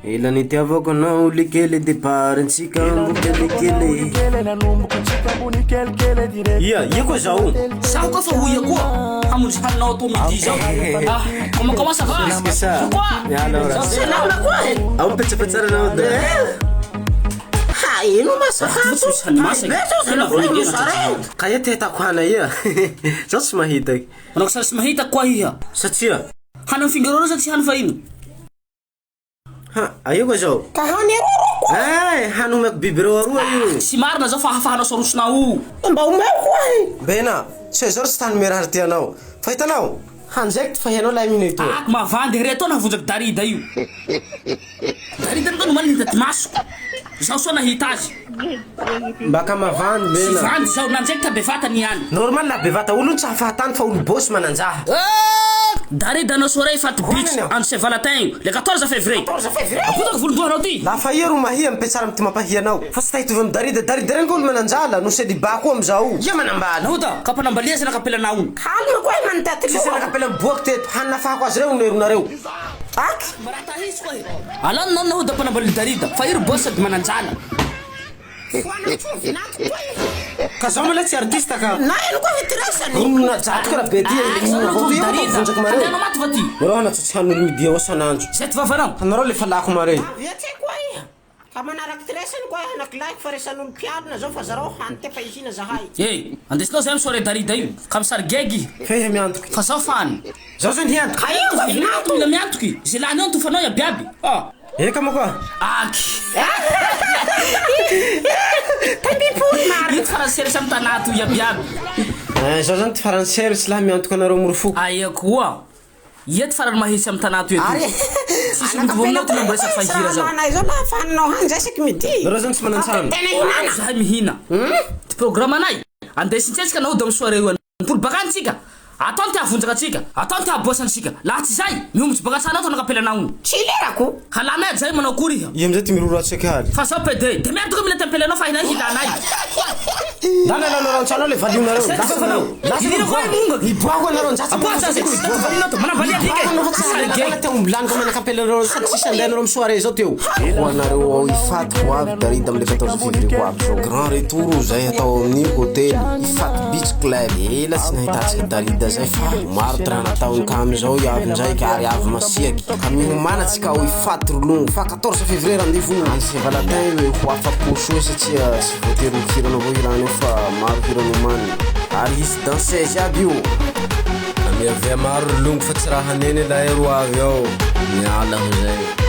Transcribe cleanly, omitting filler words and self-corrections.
Ela nitiavako anao likely départ ntsika mbo kelikely. Ia, ia koa zao? Zaho koa fa ho ia koa hamonjy haninao atao midi zao. Ah, comment comment ça va? Qu'est-ce que ça? Pourquoi? Miala ora. C'est là là quoi? Ao mipetsapetsara anao da. Ha ino masaka Tsy misy hany masaka. Tena volondiana tsy Ka ia te hitako hana ia? Zaho tsy mahita. Manao sary tsy mahita koa iha. Satria Hany amin'ny fingarona sa tsy hany fa ino? Ha, aia koa zao? Ka hany aroa koa. Eh, hany omeko biby reo aroa io. Tsy marina zao fa ahafahanao sarosinao io. Mba omeo koa e. Bena, tsy zao tsy tany mirary ty anao. Fa hitanao, hanjaiko ty fa ianao lahy mino etoa. Ah, mavandy ery atao nahavonjaky Darida io. Darida aloha nomaly nahita ty masoko. Zaho soa nahita azy. Mbaka mavandy Tsy Bena. vandy zao, nanjaiky ta bevata niany. Normal la bevata olo tsy ahafahatany fa olo boss mananjaha. Darida anao soirée faty beach Hoanina. andro Saint Valentin io, le 14 février. 14 février. Apotako volon-dohanao ty. Lafa ia ro mahia mipetsara amty mampahia anao. Fa tsy ta hitovy am Darida. Darida reny ko olo mananjala no celibat koa amzao. Ia manambaly. Nahoda, ka mpanambalia zay nakapelanao io. Calme koa e manitaty Tsisy loha. anakapela miboaky teto. Hany nafahako azy reo neronareo. Aky. Mba raha tahisy koa e. Alano nao nahoda mpanambalia Darida, fa io ry boss sady mananjala. Foana tso vinanto koa e. Ka zao malay tsy artiste ka. Na ino koa hitirasany. Inona jato karaha be ty e. Ah, zao no Vao Darida. vonjaky mare. Handehanao maty va ty? Nareo hana tsy hanolo midi ao sanandro. Zay ty vavanao. Anareo le falako mare. Avy atsy koa iha. Ka manaraky tiresany koa anakilahiko fa resan'olo mpialona zao fa zarao hany tefa ihina zahay. Eh, andesinao zay amy soirée Darida io. Ka misary gegy. Fa iha miantoky. Fa zao fany. Zao zany hiantoky. Ka io va vinanto. Mila miantoky. Zay lany eo antofanao iaby iaby. Ah. Eka moa koa. Aky. Tambipoly marina. Io ty farany serious amy tanà toy iaby iaby. Eh, zao zany ty farany serious lahy miantoka anareo morofoko. Aia koa. Ia ty farany mahitsy amy tanà toy Ary etoy. Tsisy mitovy aminao ty na miresaky fa hira zao. Anay zao laha faninao hany zay isaky midi. Nareo zany tsy manan-tsano. Tena hinana. Zahay mihina. Ty programme anay. Andesintsika nahoda amy soirée io. Mpoly bakany tsika. Atao ty hahavonjaka antsika. Atao ty hahaboasa antsika. Laha tsy zay, miombotry baka an-tsana ato anakapelanao io. Tsy lerako. Halanay aja io manao akory iha. Ia amizay ty miroro atsy haly. Fa zao PD, de miady koa mila tempelanao fa hinay hilanay. Ndana alanareo an-tsana ao le valionareo. Zay ty Lasa vavanao. nareo. Lasa Irina koa io Miboaho anareo anjatsa. Aboa za zay tsy valinao to. Manambalia dika e. Miboaho anareo fa tsy Sary alana gay. teo ambilaniko manakapelanareo sady tsisy andehanareo amy soirée zao teo. Ho anareo ao Ifaty ho avy Darida amle 14 février ho avy zao. Grand retour zay atao amin'ny hôtel Ifaty Beach Club. Ela tsy nahitantsika Darida zay fa maro ty raha nataony ka amizao iavy ndraiky ary avy masiaky. Ka miomana tsika ao Ifaty ry longo fa 14 février rendez-vous. Andro Saint Valentin io e, ho afa-po soa satria tsy voatery ho hiranao avao hirana io fa maro hira nomanina. Ary hisy danseuse aby io. Ka miavia maro ry longo fa tsy raha haneny lahy ro avy ao. Miala ho zay.